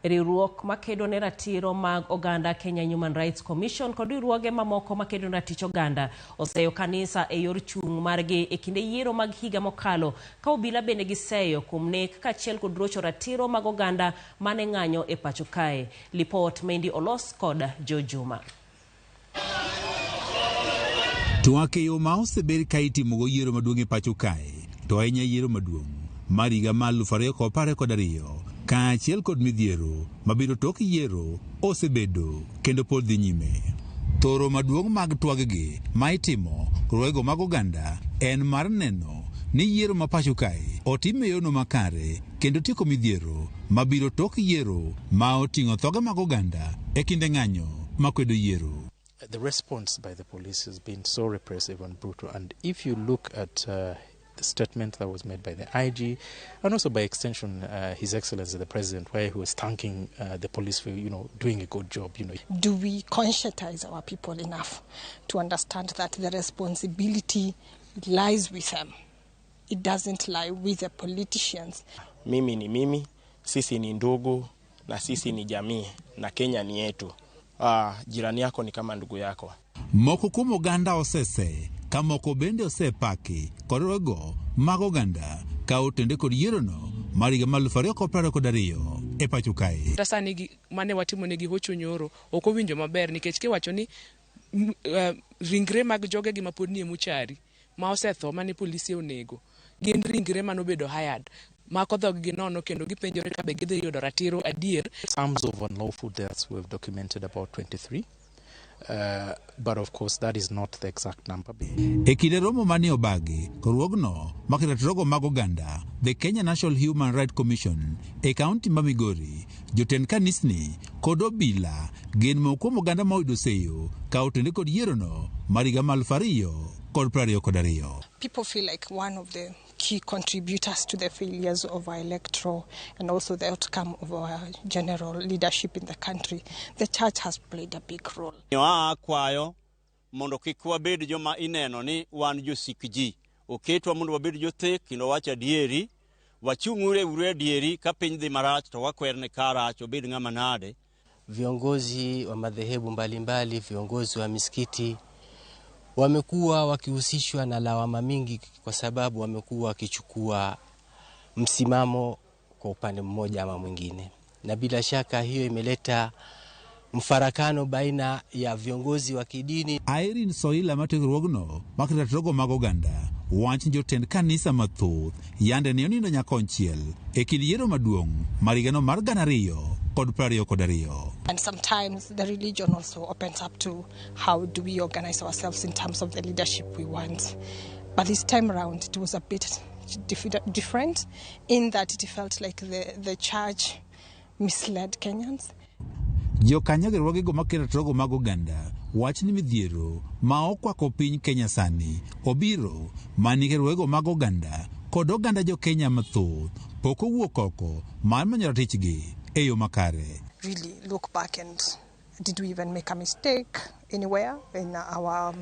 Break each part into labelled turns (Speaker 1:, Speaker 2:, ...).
Speaker 1: Riwruok makedo ne ratiro mag oganda Kenya Human Rights Commission kod riwruoge mamoko makedo ne ratich oganda oseyo kanisa e yor chung' margi e kinde yiero mag higa mokalo ka obila bende giseyo kuom nek kaachiel kod rocho ratiro mag oganda mane ng'anyo e pacho kae. Lipot mendi olos kod Joe Juma.
Speaker 2: Twak e yo ma osebed ka itimogo yiero maduong' e pacho kae, to ahinya yiero maduong' mar higa mar 2022 kaachiel kod midhiero mabiro tok yiero osebedo kendo pod dhi nyime. Thoro maduong' mag twaggi ma itimo riwruogego mag oganda en mar neno ni yiero ma pacho kae otim e yono makare kendo tieko midhiero mabiro tok yiero ma oting'o thoge mag oganda e kinde ng'anyo makwedo yiero.
Speaker 3: The response by the police has been so repressive and brutal. And if you look at the statement that was made by the IG, and also by extension His Excellency the President, where he was thanking the police for doing a good job.
Speaker 4: Do we conscientize our people enough to understand that the responsibility lies with them? It doesn't lie with the politicians.
Speaker 5: Mimi ni mimi, sisi ni ndugu na sisi ni jamii na Kenya ni yetu. Jirani yako ni kama ndugu yako.
Speaker 2: Moko kuom oganda osese ka moko bende osepaki kod riwruogego mag oganda ka otende kod yierono mar higa mar 2022 e pacho kae.
Speaker 6: Kata sani gi, mane watimo negi hocho nyoro ok owinjo maber nikech kiwacho ni ringre mag jogegi ma pod nie mochari ma osetho mane polisi onego gin ringre manobedo hired mako dhog-gi nono kendo gipenjore ka be gidhi yudo ratiro adier.
Speaker 3: Terms of unlawful deaths, we've documented about 23. But of course, that is not the exact number.
Speaker 2: E kinde romo mane obagi, riwruogno makedo ratirogo mag oganda, The Kenya National Human Rights Commission e kaunti ma Migori, jotend kanisni kod obila gin moko kuom oganda ma oyudo seyo ka otende kod yierono mar higa mar 2022.
Speaker 4: People feel like one of the key contributors to the failures of our electoral and also the outcome of our general leadership in the country, the church has played a big role.
Speaker 7: Akwayo mondo kik wabed joma ineno ni wan josik ji. Oketwa mondo wabed jothek kendo wach adieri. Wachung'ure uru adieri ka piny dhi marach to wakwerne ka rach obed ng'ama nade.
Speaker 8: Viongozi wa madhehebu mbalimbali, viongozi wa misikiti wamekuwa wakihusishwa na lawama mingi kwa sababu wamekuwa wakichukua msimamo kwa upande mmoja ama mwingine, na bila shaka hiyo imeleta mfarakano baina ya viongozi wa kidini.
Speaker 2: Irene Soila matayo riwruogno makedo ratirogo mag oganda wach ni jotend kanisa mathoth yande ne onindo nyakonchiel e kind yiero maduong' mar higano mar 2022.
Speaker 4: And sometimes the religion also opens up to how do we organize ourselves in terms of the leadership we want. But this time around, it was a bit different in that it felt like the church misled Kenyans.
Speaker 2: Jokanyo riwruogego makedo ratirogo mag oganda wach ni midhiero ma okwako piny Kenya sani obiro mana nikech riwruogego mag oganda kod oganda jo Kenya mathoth pok owuok oko mar manyo ratichgi e yo makare.
Speaker 4: Really look back and did we even make a mistake anywhere in our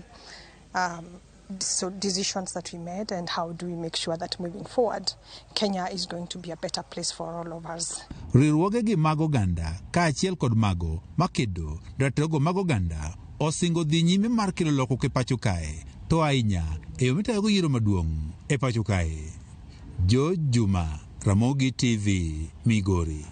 Speaker 4: so decisions that we made, and how do we make sure that moving forward Kenya is going to be a better place for all of us.
Speaker 2: Riwruogegi mag oganda kaachiel kod mago makedo ratirogo mag oganda osingo dhi nyime mar kelo lokruok e pacho kae to ahinya e yo mitayogo yiero maduong' e pacho kae. George Juma, Ramogi TV, Migori.